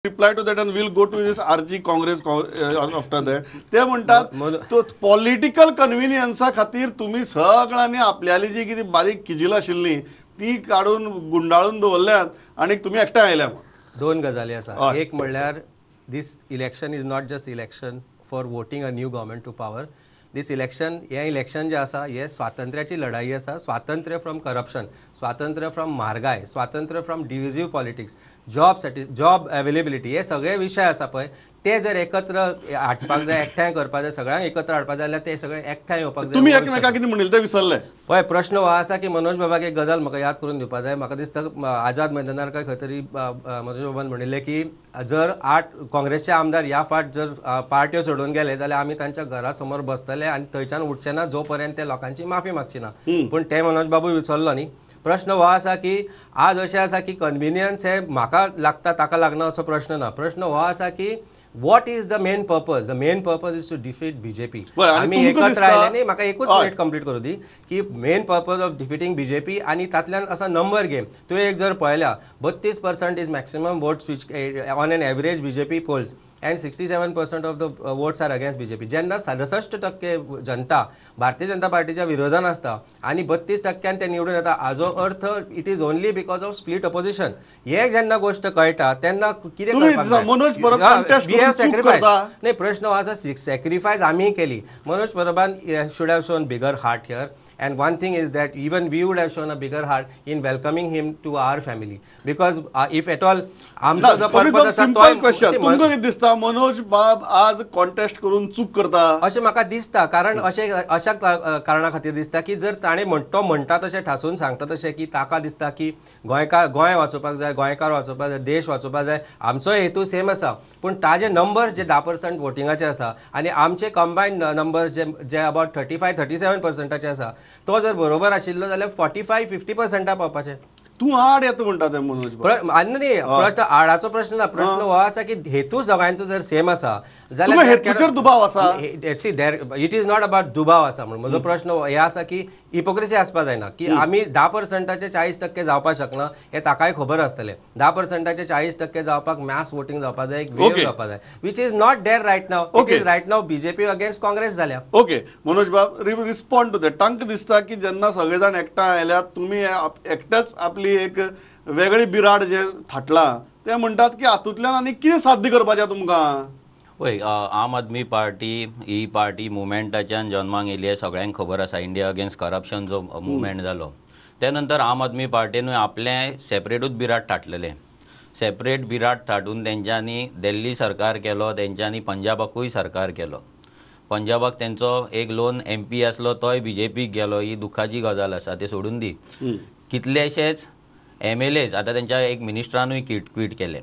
Reply to that and we'll go to this RG Congress after that. ते म्हणटात तो political कन्व्हिनियन्सा खातीर तुमी सगळ्यांनी आपल्याली जी कितें बारीक किजिलां आशिल्ली ती काडून गुंडाळून दवरल्यात आनी तुमी एकठांय आयल्या. दोन गजाली आसा. एक म्हणल्यार this election is not just election for voting a new government to power. This election, हें इलेक्शन जें आसा हें स्वातंत्र्याची लढाई आसा. स्वातंत्र्य फ्रॉम करप्शन, स्वातंत्र्य फ्रॉम म्हारगाय, स्वातंत्र्य from divisive politics, job availability, हे सगळे विशय आसा पळय ते जर एकत्र हाडपाक जाय, एकठांय करपाक जाय, सगळ्यांक एकत्र हाडपाक जाय जाल्यार ते सगळे एकठांय येवपाक जाय. तुमी एकमेकाक कितें म्हणिल्लें तें विसरले. पळय प्रश्न हो आसा की मनोज बाबाक एक गजाल म्हाका याद करून दिवपाक जाय. म्हाका दिसता आझाद मैदानार काय खंय तरी मनोज बाबान म्हणिल्लें की जर 8 काँग्रेसचे आमदार ह्या फाट जर पार्ट्यो सोडून गेले जाल्यार आमी तांच्या घरा समोर बसतले आनी थंयच्यान उठचे ना जो पर्यंत ते लोकांची माफी मागची ना. पूण ते मनोज बाबू विसरलो न्ही. प्रश्न हो आसा की आज अशें आसा की कन्विनियन्स हे म्हाका लागता ताका लागना असो प्रश्न ना. प्रश्न हो आसा की what is the main purpose? The main purpose is to defeat BJP. आमी एकत्र आयले न्ही. म्हाका एकूच मिनिट कंप्लीट करूं दी की main purpose of defeating BJP आनी तातल्यान असा नंबर गेम तुवें एक जर पळयल्या 32% is maximum votes which on an average BJP polls and 67% of the votes are against BJP. जेन्ना 67% जनता भारतीय जनता पार्टीच्या विरोधान आसता आनी 32% ते निवडून येता, हाजो अर्थ it is only because of split opposition. हे जेन्ना गोश्ट कळटा तेन्ना कितें करपाक जाय? मनोज परब नाही, प्रश्न आसा सॅक्रिफायस आमी केली. Manoj परबान should have shown bigger heart here. And one thing is that even we would have shown a bigger heart in welcoming him to our family, because if at all आमचो जो पर्पज आसा तो question तुमकां कितें दिसता मनोज बाब आज contest करून चूक करता अशें म्हाका दिसता. कारण अशें अशा कारणा खातीर दिसता की जर ताणें तो म्हणटा तशें ठासून सांगता तशें की ताका दिसता की गोंयकार गोंय वाचोवपाक जाय, गोंयकार वाचोवपाक जाय, देश वाचोवपाक जाय, आमचो हेतू सेम आसा. पूण ताजे नंबर्स जे 10% वोटिंगाचे आसा आनी आमचे कंबायन्ड नंबर्स जे जे अबाउट 35-37% आसा, तो जर बरोबर आशिल्लो जाल्यार 45-50% पावपाचें. तूं आड येता म्हणटा ते मनोज न्ही. प्रश्न आडाचो प्रश्न ना. प्रश्न हो आसा की हेतू सगळ्यांचो जर सेम आसा जाल्यार हेतूचेर दुबाव आसा. See there it is not about दुबाव आसा म्हणून म्हजो प्रश्न हे आसा की हिपोक्रेसी आसपा जायना की आमी 10%चे 40% जावपाक शकना हें ताकाय खबर आसतलें. 10%चे 40% जावपाक मॅस वोटींग जावपाक जाय, एक वेव जावपाक जाय, which is not there right now. It is right now BJP against Congress जाल्या. ओके मनोज बाब, रिस्पॉन्ड टू that. तांकां दिसता की जेन्ना सगळे जाण एकठांय आयल्यात तुमी एकटेच आपली एक वेगळी बिराड जे थाटला ते म्हणटात की हातूंतल्यान आनी कितें साध्य करपाचें तुमकां. वय, आम आदमी पार्टी ही पार्टी मुवमेंटाच्यान जन्माक येयली हें सगळ्यांक खबर आसा. इंडिया अगेन्स्ट करप्शन जो मुवमेंट जालो त्या नंतर आम आदमी पार्टीनूय आपलें सेपरेटूच बिराड थाटलेलें. सेपरेट बिराड थाटून तेंच्यांनी दिल्ली सरकार केलो, तेंच्यांनी पंजाबाकूय सरकार केलो. पंजाबाक तेंचो एक लोन MP आसलो तोय BJPक गेलो. ही दुख्खाची गजाल आसा, ते सोडून दी. कितलेशेच MLAs आतां तेंच्या एक मिनिस्टरानूय क्विट केलें.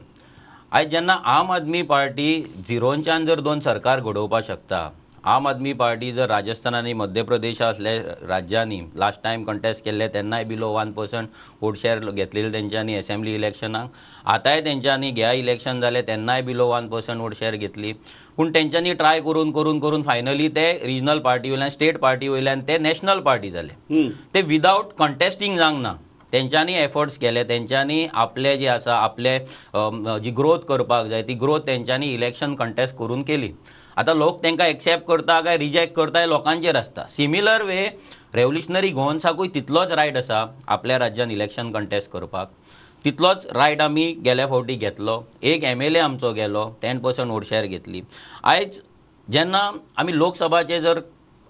आयज जेन्ना आम आदमी पार्टी झिरोनच्यान जर 2 सरकार घडोवपाक शकता, आम आदमी पार्टी जर राजस्थान आनी मध्य प्रदेश असल्या राज्यांनी लास्ट टायम कंटेस्ट केल्ले तेन्नाय बिलो 1% वोट शेअर घेतलेले तेंच्यांनी एसेंब्ली इलेक्शनाक, आतांय तेंच्यांनी घ्या इलेक्शन जालें तेन्नाय बिलो 1% वोट शेअर घेतली. पूण तेंच्यांनी ट्राय करून करून करून फायनली ते रिजनल पार्टी वयल्यान स्टेट पार्टी वयल्यान ते नॅशनल पार्टी जाले. ते विदावट कंटेस्टींग जावंक ना. तेंच्यांनी एफर्ट्स केले, तेंच्यांनी आपले जे आसा आपले जी ग्रोथ करपाक जाय ती ग्रोथ तेंच्यांनी इलेक्शन कंटेस्ट करून केली. आतां लोक तांकां एक्सेप्ट करता काय रिजेक्ट करता हें लोकांचेर आसता. सिमिलर वे रेवल्युशनरी गोवन्साकूय तितलोच रायट आसा आपल्या राज्यान इलेक्शन कंटेस्ट करपाक, तितलोच रायट आमी गेल्या फावटी घेतलो. एक MLA आमचो गेलो, 10% वोट शेअर घेतली. आयज जेन्ना आमी लोकसभाचे जर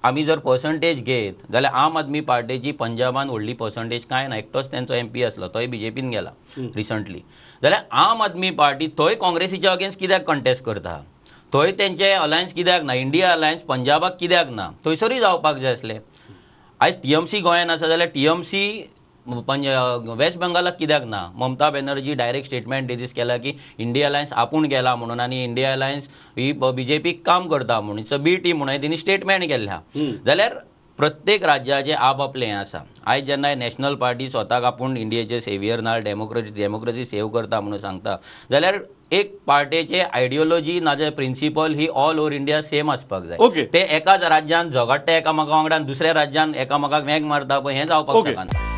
आमी जर पर्संटेज घेत जाल्यार आम आदमी पार्टीची पंजाबान व्हडली पर्संटेज कांय ना. एकटोच तेंचो MP आसलो तोय BJPन गेला रिसंटली. जाल्यार आम आदमी पार्टी थंय काँग्रेसीच्या अगेन्स्ट कित्याक कंटेस्ट करता? थंय तेंचे अलायन्स कित्याक ना? इंडिया अलायन्स पंजाबाक कित्याक ना? थंयसरूय जावपाक जाय आसलें. आयज TMC गोंयान आसा जाल्यार TMC waste बंगालाक कित्याक ना? Mamata Banerjee direct statement release केला की इंडिया अलायन्स आपूण गेला म्हणून आनी इंडिया अलायन्स ही BJPक काम करता म्हणून, it's a B team म्हणून तेणी स्टेटमेंट केल्लें. जाल्यार प्रत्येक राज्याचें आप आपलें हें आसा. आयज जेन्ना नॅशनल पार्टी स्वताक आपूण इंडियेचे सेवियर ना डेमोक्रेसी सेव करता म्हणून सांगता जाल्यार एक पार्टेचे आयडियोलॉजी नाजाल्यार प्रिंसिपल ही ऑल ओवर इंडिया सेम आसपाक जाय. ते एकाच राज्यान झगडटा एकामेका वांगडा, दुसऱ्या राज्यान एकामेकाक वेंग मारता पळय, हें जावपाक शकना.